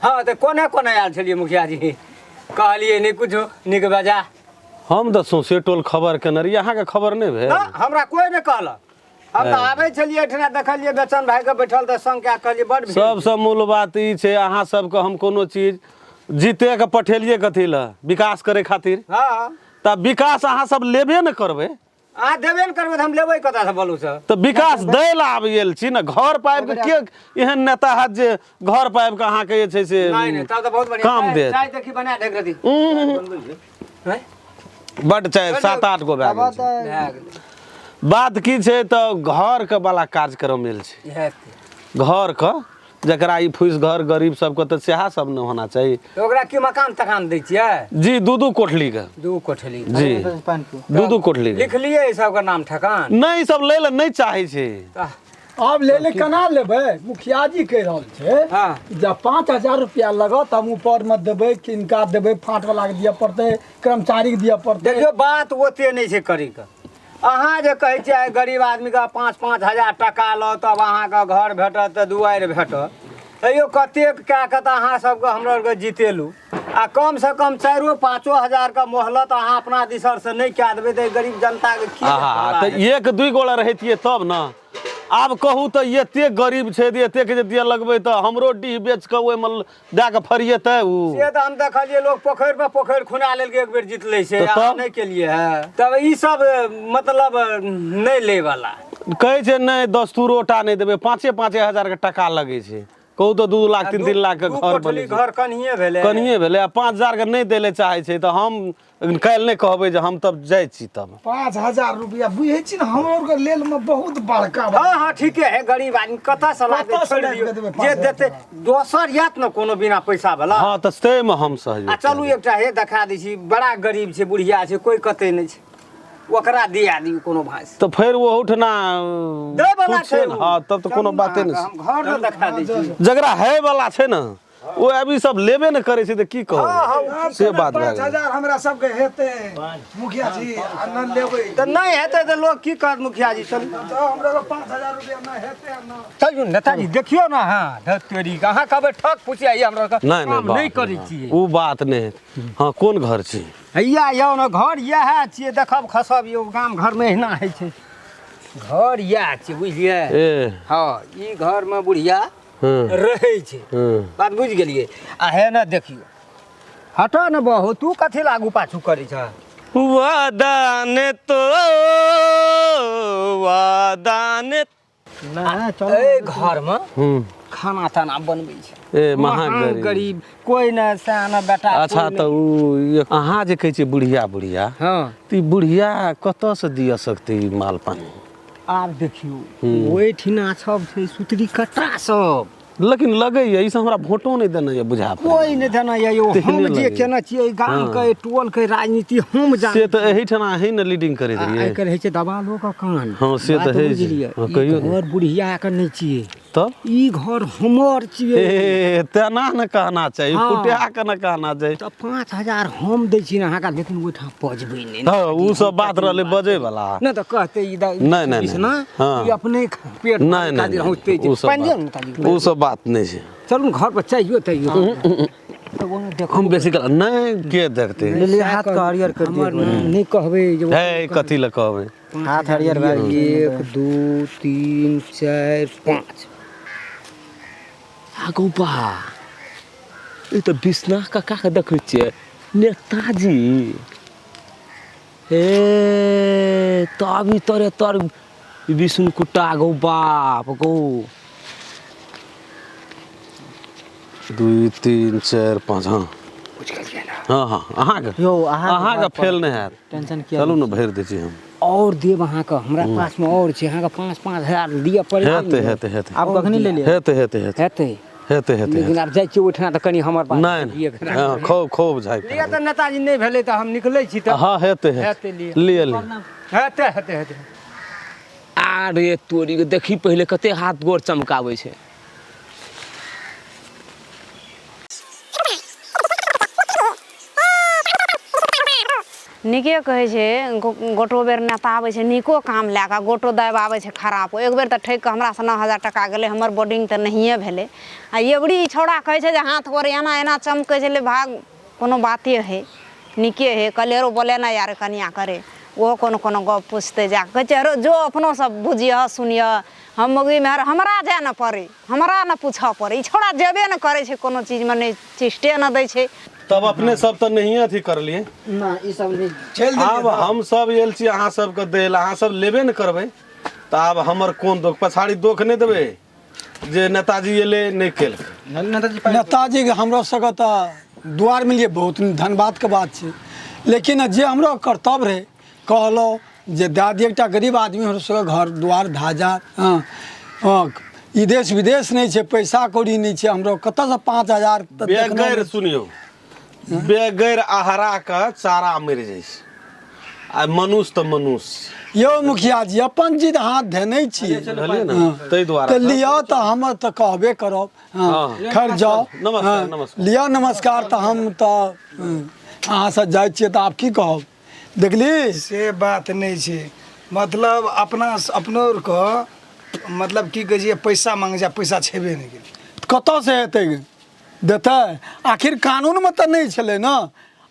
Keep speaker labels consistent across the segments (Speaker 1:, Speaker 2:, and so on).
Speaker 1: हँ तऽ कोना कोना आयल छलियै मुखिया जी कहलियै नहि कुछो नीक बजा
Speaker 2: हम तऽ सौंसे टोल खबर केने रहियै अहाँके खबर नहि भेल
Speaker 1: ना हमरा कोइ नहि कहलक हम तऽ आबै छलियै एहिठिना देखलियै बेचन भाइके बैठल तऽ संग कए कहलियै बड़ भीड़।
Speaker 2: सबसँ मूल बात ई छै अहाँ सबके हम कोनो चीज जीते के पठेलियै कथी लए विकास करै खातिर
Speaker 1: हँ
Speaker 2: तऽ विकास अहाँ सब लेबे ने करबै
Speaker 1: अहाँ देबे ने करबै तऽ हम लेबै कतऽसँ बोलू सर
Speaker 2: तऽ विकास दै लए आबि गेल छी ने घर पर आबि कऽ के एहन नेता हैत जे घर पर आबि कऽ अहाँके जे छै से
Speaker 1: नहि नहि तब तऽ बहुत बढ़िआँ
Speaker 2: काम
Speaker 1: चाय-
Speaker 2: देत
Speaker 1: चाय देखी बना ढेक रही
Speaker 2: उम्म, बड्ड चाय 7-8 गो भए गेल छै
Speaker 1: भए गेलै
Speaker 2: बात की छै तऽ घरके वाला कार्यक्रम आयल छै
Speaker 1: हेतै
Speaker 2: घरके जकरा ई फूसि घर गरीब सबके तऽ सएह सब ने होना चाही
Speaker 1: तऽ ओकरा की मकान तकान दै छियै
Speaker 2: जी दू दू कोठलीके
Speaker 1: दू कोठली
Speaker 2: जी दू दू कोठलीके
Speaker 1: लिखलियै ई सबके नाम ठेकान
Speaker 2: नहि ई सब लै लए नहि चाहै छै
Speaker 1: तऽ
Speaker 3: आब ले ले केना लेबै मुखिया जी कहि रहल छै
Speaker 1: हँ।
Speaker 3: जब 5000 रुपया लगत हम ऊपर मे देबै किनका देबै फाँट वाला के दिअ पड़तै कर्मचारी के दिअ पड़तै
Speaker 1: देखियौ बात ओते नहि छै करैके अहाँ जे कहै छियै आइ गरीब आदमीके 5-5 हजार टका लऽ तब अहाँके घर भेटत तऽ दुआरि भेटत तैयो कतेक कए कऽ तऽ अहाँ सबके हमरा आरके जितेलहुँ आ कमसँ कम 4-5 हजारके मोहलत अहाँ अपना दिसरसँ नहि कए देबै तऽ गरीब जनताके की
Speaker 2: आहा तऽ एक दुइ गोड़ा रहितियै तब ने आब कहू तऽ एतेक गरीब छै जे एतेक जे दिअ लगबै तऽ हमरो डीह बेच कऽ ओहिमे दए कऽ फरिएतै ओ
Speaker 1: से तऽ हम देखलियै लोग पोखरि पर पोखरि खुना लेलकै एक बेर जीत लै छै
Speaker 2: तऽ
Speaker 1: अहाँ
Speaker 2: तब?
Speaker 1: नहि केलियै है तब ई सब मतलब नहि लै वाला
Speaker 2: कहै छै नहि दस्तूरो टा नहि देबै पाँचे पाँचे हजारके टका लगै छै कहू तऽ 2 लाख 3-3 लाखके
Speaker 1: दू
Speaker 2: घर
Speaker 1: कोठली
Speaker 2: बनै छै
Speaker 1: घर कनिये भेलै
Speaker 2: कनिए भेलै आ 5000के नहि दै लए चाहै छै तऽ हम काल्हि नहि कहबै जे हम तब जाइ छी तब
Speaker 3: 5000 रुपया बुझै छी ने हमर आरके लेल मे बहुत बड़का बात।
Speaker 1: हँ हँ ठीके है गरीब आदमी कतऽ से लाबै
Speaker 3: कतऽ से
Speaker 1: छोड़ि
Speaker 3: लाबि
Speaker 1: दियौ
Speaker 3: कऽ देबै
Speaker 1: जे
Speaker 3: 5,000
Speaker 1: देतै दोसर यात ने कोनो बिना पैसा वाला
Speaker 2: हँ तऽ ताहिमे हम सहयोग
Speaker 1: आ चलू एकटा हे देखा दै छी बड़ा गरीब छै बुढ़िया छै कोइ कतै नहि छै ओकरा दिया दियौ कोनो भाँस
Speaker 2: तऽ फेर ओहुठना
Speaker 1: दै वाला
Speaker 2: कुछ छै
Speaker 1: छै
Speaker 2: ने
Speaker 1: उ।
Speaker 2: हँ तब तऽ कोनो
Speaker 1: चलू
Speaker 2: बाते
Speaker 1: ने
Speaker 2: नहि
Speaker 1: हम
Speaker 2: छै
Speaker 1: घर ने देखा दै छी
Speaker 2: जकरा है वाला छै ने ओ अभी सब लेबे ने करै छै तऽ की कहू
Speaker 3: आब
Speaker 2: से
Speaker 3: केना
Speaker 2: बात भए
Speaker 3: पाँच
Speaker 2: गेलै
Speaker 3: हजार हमरा सबके हेतै मुखिया जी आ न लेबै
Speaker 1: तऽ नहि हेतै तऽ लोक की करत मुखिया जी चलू
Speaker 3: तऽ हमरा 5000 रुपया न हेतै आ न
Speaker 1: चलू नेताजी देखियौ ने अहाँ धत तोरी के, अहाँ कहबै ठक फुसिया ई हमरा आरके
Speaker 2: नहि नहि
Speaker 1: काम नहि
Speaker 2: बाप
Speaker 1: करै
Speaker 2: रे,
Speaker 1: छियै
Speaker 2: ओ बात नहि हँ कोन घर छी
Speaker 1: हैया यौ ने घर इएह छियै देखब खसब यौ गाम घरमे एहिना होइ छै घर इएह छियै बुझलियै
Speaker 2: ए
Speaker 1: हँ ई घरमे बुढ़िया रहै छै बात बुझि गेलियै आ हे ने देखियौ हटऽ ने बहू तू कथी लागू पाछू करै छह
Speaker 4: वादा ने तो वादा ने
Speaker 1: एहि घरमे खाना ताना बनबै छै
Speaker 2: ए महा
Speaker 1: महान
Speaker 2: गरीब
Speaker 1: गरीब कोइ ने सियाना बेटा
Speaker 2: अच्छा
Speaker 1: कोइ
Speaker 2: तऽ ओ अहाँ जे कहै छियै बुढ़िया बुढ़िया
Speaker 1: नहि। हँ
Speaker 2: तऽ ई बुढ़िया कतऽसँ दिअ सकतै ई माल पानी
Speaker 1: आब देखियौ ओहिठिना सब छै सुतरी कट्टा सब
Speaker 2: लेकिन लगैए ई सब हमरा भोटो नहि देने यऽ बुझा पड़ैए।
Speaker 1: कोइ नहि देना यऽ यौ
Speaker 2: तेहने
Speaker 1: हम जे
Speaker 2: लगैए।
Speaker 1: केने छियै गाम के टोल के राजनीति हम जानै
Speaker 2: से तऽ एहिठिना अहीं ने लीडिंग करैत
Speaker 1: आ
Speaker 2: रहियै
Speaker 1: आइ काल्हि होइ छै दबालो के कान
Speaker 2: हँ, से तऽ
Speaker 1: बात
Speaker 2: होइ छै।
Speaker 1: बुझलियै
Speaker 2: हँ,
Speaker 1: ई
Speaker 2: कहियौ ने।
Speaker 1: घर बुढ़िया के नहि छियै
Speaker 2: तब
Speaker 1: ई घर हमर छियै
Speaker 2: ए तेना ने कहना चाही
Speaker 1: हँ।
Speaker 2: फुटिया के ने कहना चाही
Speaker 1: तऽ 5000 हम दै छी ने अहाँके लेकिन ओहिठाम बजबै नहि
Speaker 2: हँ ओ सब बात रहलै बजै वाला
Speaker 1: नहि तऽ कहते ई
Speaker 2: नहि, नहि,
Speaker 1: कृष्णा
Speaker 2: हँ।
Speaker 1: ई अपने पेट
Speaker 2: नहि नहि
Speaker 1: खातिर हौंसते छै
Speaker 2: ओ सब
Speaker 1: पानि दियौ ने
Speaker 2: बात
Speaker 1: ताली।
Speaker 2: ओ सब बात नहि छै
Speaker 1: चलू ने घर पर चाहियो तैयो तऽ ओना देखू
Speaker 2: हम बेसी काल नहि के देखते
Speaker 5: लेलियै हाथ के हरियर कर
Speaker 1: हमर
Speaker 5: दियौ
Speaker 1: नाम नहि कहबै जे
Speaker 2: हे कथी लए कहबै
Speaker 5: हाथ हरियर भए गेल
Speaker 1: 1 2 3 4 5
Speaker 4: आगू बा ई तऽ विश्वनाथ काका के देखै छियै नेताजी हे तभी तोरे तर विष्णु कुट्टा गौ बाप गौ
Speaker 2: 2 3 4 5 हँ हँ हँ अहाँके
Speaker 5: यौ अहाँके
Speaker 2: अहाँके फेल नहि हैत
Speaker 5: टेंशन किया
Speaker 2: चलू ने भरि दै छी हम
Speaker 1: और देब अहाँके हमरा पासमे और छै अहाँके 5-5 हजार दिअ पड़ै
Speaker 2: हेतै हेतै हेतै
Speaker 5: आब कखनी लेलियै
Speaker 2: हेतै हेतै हेतै
Speaker 1: हेतै
Speaker 2: हेतै हेतै
Speaker 1: लेकिन आब जाइ छियै ओहिठिना तऽ कनि हमर बात
Speaker 2: नहि
Speaker 1: लिअ
Speaker 2: नहि हँ खूब खूब झाँपि
Speaker 1: लिअ तऽ नेताजी नहि भेलै तऽ हम निकलै छी तऽ
Speaker 2: हँ हेतै
Speaker 1: हेतै
Speaker 2: हेतै
Speaker 1: लिअ।
Speaker 2: लिअ लिअ
Speaker 1: हेतै हेतै हेतै
Speaker 4: अरे तोरी के देखी पहिले कते हाथ गोर चमकाबै छै
Speaker 6: नीके कहै छै। गोटो बेर नेता आबै छै नीको काम लए कऽ, गोटो दाबि आबै छै खरापो। एक बेर तऽ ठकि कऽ हमरासँ 9000 टाका गेलै, हमर बोर्डिंग तऽ नहिए भेलै। आ एबरी ई छौड़ा कहै छै जे हाथ गोड़ एना एना चमकै छलै, भाग कोनो बाते हइ, नीके हइ। कहलियै रो बोले ने यार कनिया करे, ओहो कोनो कोनो गप पुछतै जा कऽ। कहै छै हरो जो अपनो सब बुझियह सुनियह, हम मौगी मेहर हमरा जाय ने पड़ै, हमरा ने पूछऽ पड़ै। ई छौड़ा जेबे ने करै छै कोनो चीजमे, नहि चिष्टे ने दै छै।
Speaker 2: तब अपने सब तऽ नहिए अथी करलियै
Speaker 5: ना, ई सब नहि।
Speaker 7: चलि देलियै।
Speaker 2: आब हम सब एल छी अहाँ सबके दै लए, अहाँ सब लेबे ने करबै तऽ आब हमर कोन दोख? पछाड़ी दोख नहि देबै जे नेताजी एलै नहि केलकै।
Speaker 7: नेताजी
Speaker 3: नेताजीके हमरो सबके तऽ दुआर मिलियै, बहुत धन्यवादके बात छै, लेकिन जे हमरो कर्तव्य रहै कहलहुँ जे दए दिअ, एकटा गरीब आदमी हमरो सबके घर दुआर भए जायत। हँ हँ, ई देश विदेश नहि छै, पैसा कौड़ी नहि छै, हमरो कतऽसँ 5000 तऽ देखना
Speaker 2: बेगैर
Speaker 3: नहि।
Speaker 2: सुनियौ, बेगैर आहारा के चारा मरि जाइ छै आ मनुष्य तऽ मनुष्य।
Speaker 3: यौ मुखिया जी, अपन चीज हाथ धेने छियै।
Speaker 2: बुझलियै ने?
Speaker 3: हँ।
Speaker 2: ताहि दुआरे
Speaker 3: तऽ लिअ, तऽ हमर तऽ कहबे करब। हँ।
Speaker 2: हँ।
Speaker 3: खैर जाउ।
Speaker 2: नमस्कार।
Speaker 3: हँ,
Speaker 2: नमस्कार।
Speaker 3: लिअ, नमस्कार। तऽ हम तऽ अहाँसँ जाइ छियै तऽ आब की कहब, देखली
Speaker 7: से बात नहि छै। मतलब अपना अपनो आरके मतलब की कहै छै, पैसा मांगै छै आ पैसा छेबे नहि केलै।
Speaker 3: कतऽसँ हेतै, देतै? आखिर कानूनमे तऽ नहि छलै ने,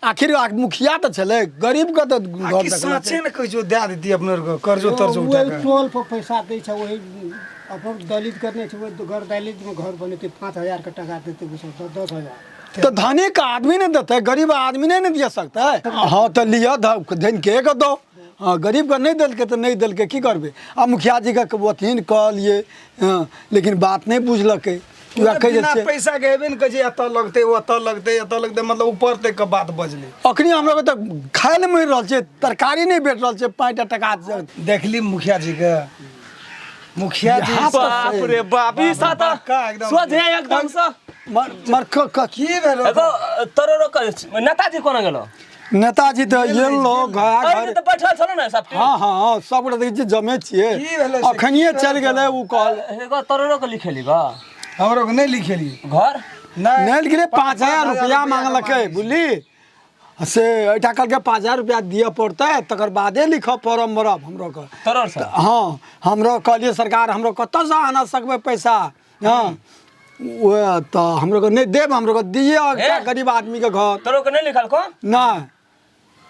Speaker 3: आखिर मुखिया तऽ छलै गरीबके तऽ
Speaker 7: आ
Speaker 3: घर
Speaker 7: की
Speaker 3: देखलकै।
Speaker 7: साँचे ने कहै छौ दए देती अपनो आरके कर्जो तर्जो उठा
Speaker 8: ओहि
Speaker 7: कऽ
Speaker 8: टोल पर पैसा दै छै, ओहि अपन दलित के नहि छै, ओहि घर दलित मे घर बनेतै, 5000 के टका देतै ओ सब, 10,000।
Speaker 3: तऽ धनिक आदमी ने देतै, गरीब आदमी नहि ने दिअ सकतै। हँ तऽ लिअ, धनिके के दो। हँ, गरीबके नहि देलकै तऽ नहि देलकै, की करबै? आ मुखिया जीके अथीन कहलियै, हँ, लेकिन बात नहि बुझलकै। उएह कहै
Speaker 7: बिना
Speaker 3: छै
Speaker 7: पैसा के हेबे ने कहै छै, एतऽ लगतै ओतऽ लगतै एतऽ लगतै, मतलब ऊपर तक के बात बजलै।
Speaker 3: अखनी हमरा तऽ खाय लए मरि रहल छै, तरकारी नहि भेट रहल छै, 5टा टका
Speaker 7: देखली मुखिया जी के, मुखिया जी
Speaker 3: हाथ
Speaker 4: बाप रे बाप, ई साता
Speaker 7: बड़का एकदम।
Speaker 4: सोझे एकदम से
Speaker 3: मर मर क
Speaker 7: की भेलो?
Speaker 4: एगो तोरो रोक, नेताजी कोना गेलो?
Speaker 3: नेताजी तऽ एलो घर।
Speaker 4: अरे तऽ बैठल छलो ने सब।
Speaker 3: हँ हँ हँ, सब गोटा देखै छियै जमे छियै।
Speaker 7: की भेलै से?
Speaker 3: अखनिये चलि गेलै ओ कहल।
Speaker 4: एगो तोरो के लिखेली गा?
Speaker 7: हमरो के नहि लिखेलियै
Speaker 4: घर।
Speaker 7: नहि।
Speaker 3: नहि गेलै, 5000 रुपया मांगलकै, बुझली? से एहिठाम कहलकै 5000 रुपया दिअ पड़तै, तकर बादे लिखऽ फॉर्म भरब हमरो के।
Speaker 4: तोरो से?
Speaker 3: हँ, हमरो कहलियै सरकार हमरो कतऽसँ आनऽ सकबै पैसा? हँ, ओ तऽ हमरो के नहि देब, हमरो के दिअ एकटा
Speaker 4: हे?
Speaker 3: गरीब आदमीके घर।
Speaker 4: तोरो के नहीं लिखल को?
Speaker 3: नहि।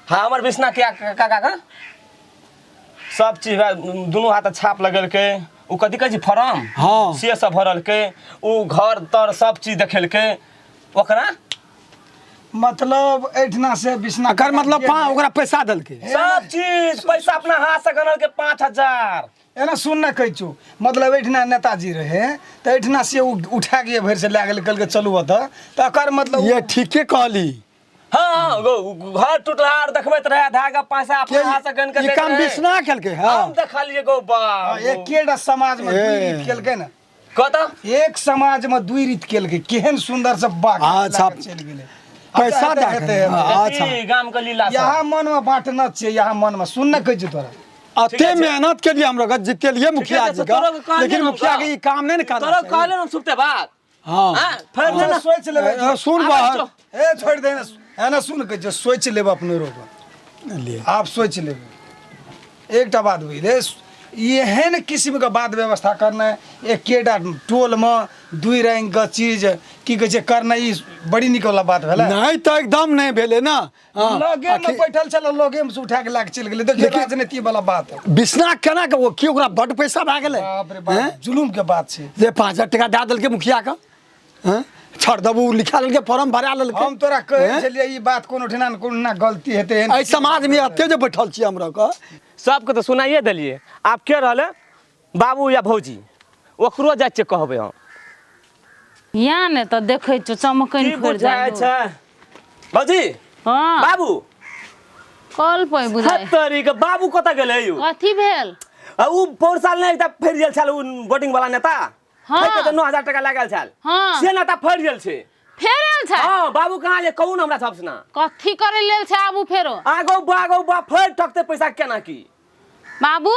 Speaker 4: हाँ, हमर बिसना के काका का सब चीज दुनू हाथ छाप लगेलकै, ओ कथी कहै छै फॉर्म।
Speaker 3: हँ।
Speaker 4: से सब भरलकै, ओ घर तर सब चीज देखेलकै ओकरा।
Speaker 7: मतलब एहिठिना से बिसना
Speaker 3: एकर मतलब ओकरा पैसा देलकै।
Speaker 4: सब चीज पैसा अपना हाथ से गनलकै 5000।
Speaker 7: एना सुन ने कहै छौ, मतलब एहिठिना नेताजी रहे तऽ एहिठिना से ओ उठा के भरि से लए गेलै, कहलकै चलू ओतऽ, तऽ एकर मतलब
Speaker 3: ये ठीके कहली।
Speaker 4: हाँ, घर टूटला आर देखबैत रहे, धागा पैसा अपना हाथ से गन के
Speaker 3: ई
Speaker 4: दैत
Speaker 3: काम
Speaker 4: रहे।
Speaker 3: बिसना केलकै। हँ,
Speaker 4: हम देखलियै गो बाप।
Speaker 7: एकेटा समाज मे दुई रीत केलकै ने।
Speaker 4: कतऽ?
Speaker 7: एक समाज मे दुई रीत केलकै, केहन सुंदर से बाग
Speaker 3: अच्छा।
Speaker 7: चलि गेलै
Speaker 3: पैसा
Speaker 7: हेतै,
Speaker 3: दए
Speaker 7: हेतै,
Speaker 3: के।
Speaker 7: हेतै।
Speaker 3: हँ, अच्छा।
Speaker 4: ई गाम के लीला सब।
Speaker 7: यहाँ मन मे बाँटना छै, यहाँ मन मे सुन ने कहै छौ तोरा।
Speaker 3: अते मेहनत के लिए हमरा जितेलिए मुखिया जी
Speaker 4: छै, तोरो
Speaker 3: का,
Speaker 4: के कहलियै
Speaker 3: लेकिन
Speaker 4: हम
Speaker 3: मुखिया
Speaker 4: का।
Speaker 3: के ई काम नहीं ने करना
Speaker 4: तोरो
Speaker 3: चाहिए।
Speaker 4: कहले हम सुनते बात।
Speaker 3: हाँ।
Speaker 4: हाँ, फेर
Speaker 7: अच्छा,
Speaker 4: ना
Speaker 7: सोचि लेबै।
Speaker 3: सुन
Speaker 4: आबै
Speaker 3: बाहर।
Speaker 4: छौ।
Speaker 7: ए छोड़ि दे ने, एना सुन कहै छौ, सोचि लेब अपनो रोग।
Speaker 3: लिए।
Speaker 7: आप सोचि लेबै। एकटा बात बुझले, एहन किस्मके बात व्यवस्था करनाइ एकेटा टोलमे दुई रङ्गके चीज की कहै छै करनाइ, ई बड़ी नीक वाला बात भेलै।
Speaker 3: नहीं तऽ एकदम नहीं भेलै ना। हाँ,
Speaker 7: लगे में
Speaker 3: आखिर
Speaker 7: बैठल छल, लगे में से उठा के लाके चलि गेलै। देखियौ
Speaker 3: लेकिन-
Speaker 7: राजनीति वाला बात।
Speaker 3: बिसना केना के ओ की ओकरा बड्ड पैसा भए गेलै?
Speaker 7: बाप रे
Speaker 3: हैं?
Speaker 7: बाप, जुलूम के बात छै।
Speaker 3: जे 5000 टका दए देलकै मुखिया के, हैं? छड़ दबू लिखा लेलकै, फॉर्म भरा लेलकै।
Speaker 7: हम तोरा कहै
Speaker 3: हैं?
Speaker 7: छलियै ई बात कोनो ठिना ने कोनो ना गलती हेतै एहन।
Speaker 3: एहि समाज में एते जे बैठल छियै हमरा के
Speaker 4: सबके तऽ सुनाइए देलियै, आब के रहलै बाबू या भौजी, ओकरो जाइ छियै कहबै हम।
Speaker 9: या ने तऽ देखै छौ चमकनि
Speaker 4: की
Speaker 9: फड़ि
Speaker 4: बुझाइ
Speaker 9: जाइ
Speaker 4: छै भौजी?
Speaker 9: हँ।
Speaker 4: बाबू
Speaker 9: कल पे बुझाइ।
Speaker 4: हत्तरी के बाबू कतऽ गेलै यौ?
Speaker 9: कथी भेल?
Speaker 4: आ उ पौर साल नहि एकटा फड़ि गेल छल उ बोर्डिंग वाला नेता।
Speaker 9: हाँ।
Speaker 4: फड़ि के तऽ 9000 टका लागल छल।
Speaker 9: हाँ।
Speaker 4: से नेता फड़ि गेल छै।
Speaker 9: फेर आयल छै?
Speaker 4: हाँ, बाबू कहाँ जे कहू ने हमरा सबसँ ना।
Speaker 9: कथी करै लेल छै आबू फेरो?
Speaker 4: आगो बागो बा फड़ि ठकतै पैसा केना की?
Speaker 9: बाबू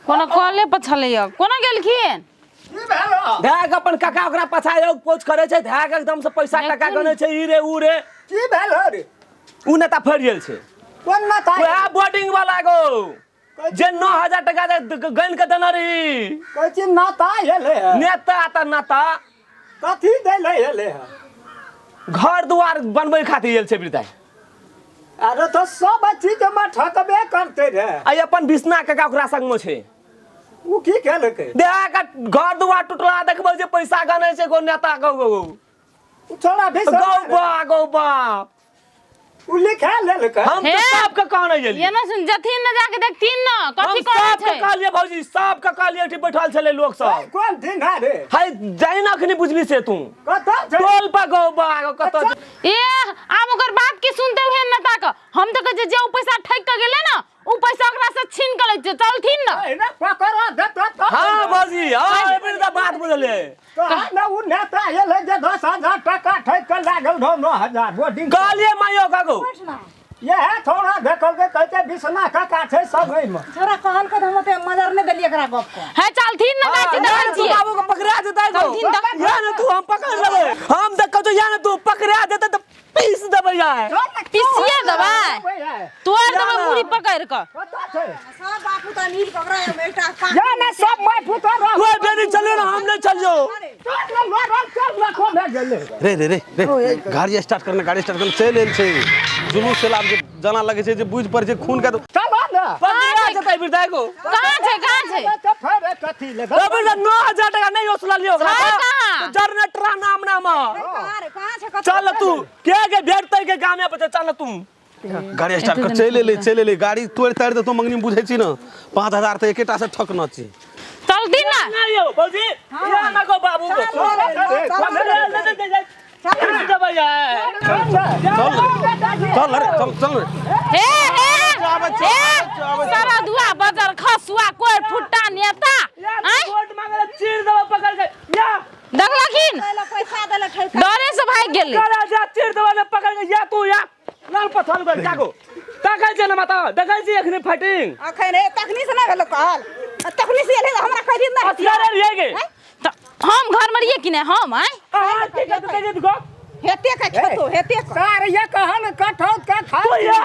Speaker 9: कोनो कॉले पर छलैया, कोना गेलखिन?
Speaker 4: धैक अपन काका ओकरा पछा पोछ करे छै, धैक एकदम से पैसा टका
Speaker 9: देखू
Speaker 4: गनै छै, ई रे ऊ रे।
Speaker 1: की भेल हो रे?
Speaker 4: उ नेता फड़ि गेल छै।
Speaker 1: कोन नेता
Speaker 4: वएह बोर्डिंग वाला गो जे 9000 टका गन के देने रही।
Speaker 1: कहै छी नेता एलै है।
Speaker 4: नेता तऽ नेता
Speaker 1: कथी दै लए एलै है?
Speaker 4: घर दुआर बनबै खातिर एल छै वृद्धा।
Speaker 1: अरे तो सब चीज में ठकबे करते रे।
Speaker 4: आ अपन बिसना काका ओकरा संग में छै।
Speaker 1: उ की केलकै?
Speaker 4: देह के घर दुआर टूटला देखबै जे पैसा गनै छै गो नेता गो गो
Speaker 1: उ छोड़ा भी
Speaker 4: गौ बा गौ बा
Speaker 1: उ लिखा लेलकै।
Speaker 4: हम
Speaker 9: हे।
Speaker 4: तऽ सबके कहने गेलियै।
Speaker 9: ये ना सुन जथिन ना जाके देखथिन ना
Speaker 4: हम
Speaker 9: कथी करै
Speaker 4: सबके
Speaker 9: छै।
Speaker 4: कहलियै भौजी, सबके कहलियै, एठी बैठल छलै लोक सब।
Speaker 1: कोन दिन है रे?
Speaker 4: है जाहि ने अखनी बुझबी से तू
Speaker 1: कतऽ छै?
Speaker 4: टोल पर गौ बा गौ कतऽ छै?
Speaker 9: ए आब ओकर बात की सुनते हुए नेता के हम तऽ कहै छियै जे उ पैसा ठकि के गेलै ना उ पैसा ओकरा से छीन के लै छै चलथिन ना।
Speaker 1: अहिना पकड़ा देतौ तब।
Speaker 4: हाँ भौजी, हाँ एहि बेर तऽ बात बुझलियै।
Speaker 1: कहाँ ने उ नेता एलै जे 10,000 टका ठकि के लागल रहौ 9,000 बोर्डिंग।
Speaker 4: कहलियै माइयो काकू।
Speaker 1: इएह थोड़ा देखलकै कहै छै बिसना काका छै सब एहिमे।
Speaker 6: छोरा कहलकै तऽ हम ओते मजर नहि देलियै एकरा गप के।
Speaker 9: हे चलथिन ना जाइ छी देखै
Speaker 4: तू
Speaker 9: छियै।
Speaker 4: बाबू के पकड़ा जेतै गो।
Speaker 9: चलथिन देख।
Speaker 4: या ने तू हम पकड़ लेबै। हम देखै छौ या ने तू पकड़ा जेतै तऽ पीस देबै यार।
Speaker 9: पीसिए देबै तोड़ देबै मुड़ी पकड़ि कऽ।
Speaker 1: कतऽ छै?
Speaker 6: सब बापू तऽ मिल पकड़ा एकटा पाँच
Speaker 1: या ने सब माय पुतोह रह।
Speaker 4: ओए बेनी चलियो ना हम नहीं चलियो।
Speaker 1: चल ने लड़ल चल रखो भए गेलै।
Speaker 2: रे रे रे रे गाड़ी स्टार्ट करना, गाड़ी स्टार्ट करना, चलि एल छै जुलूस चलि आब जे जना लगै छै जे बुझि पड़ै छै खून के।
Speaker 1: चलो ने।
Speaker 4: पकड़ा जेतै वृद्धा गो।
Speaker 9: कहाँ छै कहाँ छै?
Speaker 1: तऽ फेर कथी ले?
Speaker 4: ओ वृद्धा 9000 टका नहीं ओसललियो ओकरा।
Speaker 9: छै कहाँ?
Speaker 4: जनरेटर नाम नाम।
Speaker 6: कहाँ रे कहाँ छै कतऽ?
Speaker 4: चल तू के के भेटतै के गामे पर चल तू।
Speaker 2: गाड़ी स्टार्ट कर, चलि एलै चलि एलै गाड़ी तोड़ि ताड़ि देतौ मंगनी में बुझै छी ने 5000 तऽ एकेटा से ठकना छी।
Speaker 9: चलथिन ना।
Speaker 4: नहीं यो भौजी या ना गो बाबू गो। देबै यार।
Speaker 2: चल चल रे चल चल रे।
Speaker 9: हे हे हे सारा दुआ बजर खसुआ कोई फुट्टा नेता आँय
Speaker 4: वोट मांगे चीर देबै पकड़ के या।
Speaker 9: देखलखिन
Speaker 6: पैसा देलक ठकि
Speaker 9: डरे से भागि गेलै।
Speaker 4: करा जा चीर देबै ने पकड़ के या तू या लाल पथल गो जागो। देखै छै ने माता देखै छी एखनी फाइटिंग।
Speaker 6: अखन रे तखनी से नहि भेलो कहल तखनी से एलै हमरा कहि दिन नहि
Speaker 4: हथियार रहियै गे।
Speaker 9: तऽ हम घर में रहियै कि नहि हम आँय?
Speaker 4: अहाँ की कहते जे गो
Speaker 6: हेते के खेतो हेते के
Speaker 1: सार ये कहन कठौत के खा
Speaker 4: तू या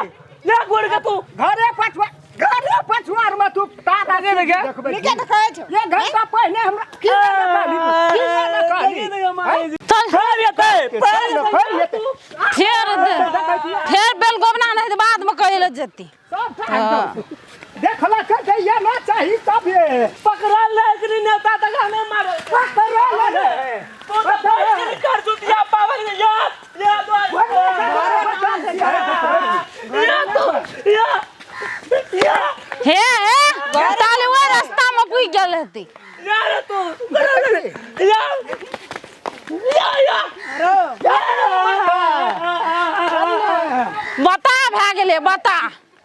Speaker 4: या गोड़ के तू
Speaker 1: घरे पछुआ घरे पछुआर में तू तारा
Speaker 4: दे दे गे।
Speaker 6: नीके देखै छौ।
Speaker 1: एक घंटा पहले हमरा की ने कहली की ने कहली?
Speaker 9: चल
Speaker 4: फेर एतै फेर
Speaker 1: फेर एतै।
Speaker 9: फेर फेर बेलगोबना नहि तऽ बाद में कहै लए जेती।
Speaker 1: सब देखला के ये ना चाही तब ये
Speaker 4: पकड़ा ले एकरी नेता तक हमें मारे
Speaker 1: पकड़ा ले।
Speaker 4: तू तो पैसे कर जुतिया पावर या या दो या तो या या
Speaker 9: हे हे ताले ओहि रास्ता में पुगि गेल हेतै।
Speaker 4: या रे तू या या या
Speaker 9: बता भए गेलै बता।